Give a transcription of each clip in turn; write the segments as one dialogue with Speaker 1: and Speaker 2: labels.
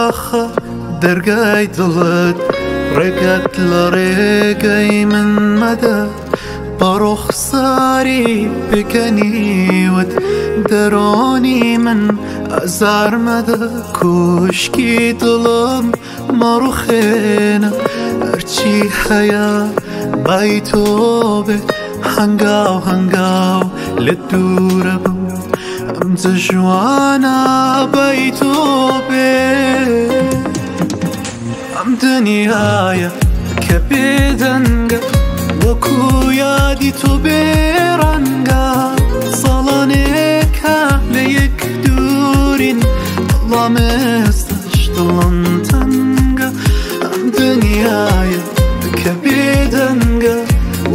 Speaker 1: داخە دەرگای دڵت ڕێگەت لە ڕێگەی من مەدە بە ڕوخساری پێکەنیوت دەرۆنی من ئازار مەدە کۆشکی دڵم مەڕوخێنە هەرچی هەیە بای تۆ بێ هەنگاو هەنگاو لە دوورە بم ئەم جەژوانە بای تۆ بێ ئەم دنیایە کە بێدەنگە وەکو یادی تۆ بێڕەنگە ساڵانێکە لە یەک دوورین بەڵام ئێستاش دڵم تەنگە ئەم دنیایە کە بێدەنگە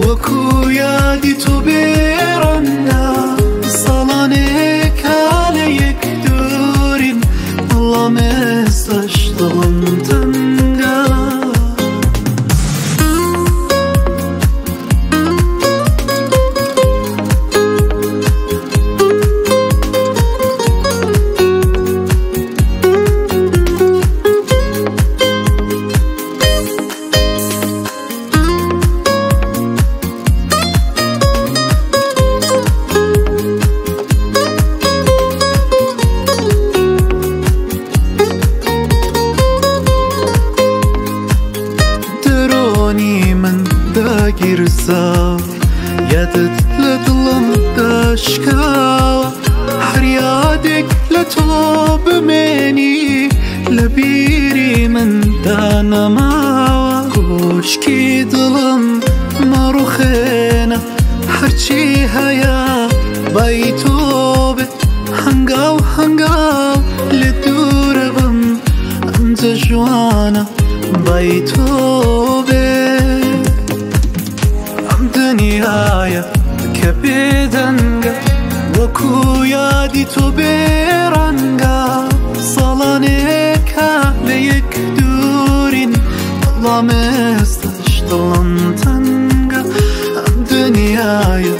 Speaker 1: وەکو یادی تۆ بێڕەنگە ساڵانێکە لە یەک دوورین بەڵام ئێستاش دڵم تەنگە. دەرۆنی من داگیرسا یادت لە دڵم داشکاوە هەر یادێک لە تۆ بمێنی لە بیری من دانەماوە کۆشکی دڵم مەڕوخێنە هەرچی هەیە بای تۆ بێ هەنگاو هەنگاو لە دوورە بم ئەم جەژوانە بای تۆ بێ ئەم دنیایە کە بێدەنگە وەکو یادی تۆ بێڕەنگە ساڵانێکە لە یەک دوورین بەڵام ئێستاش دڵم تەنگە ئەم دنیایە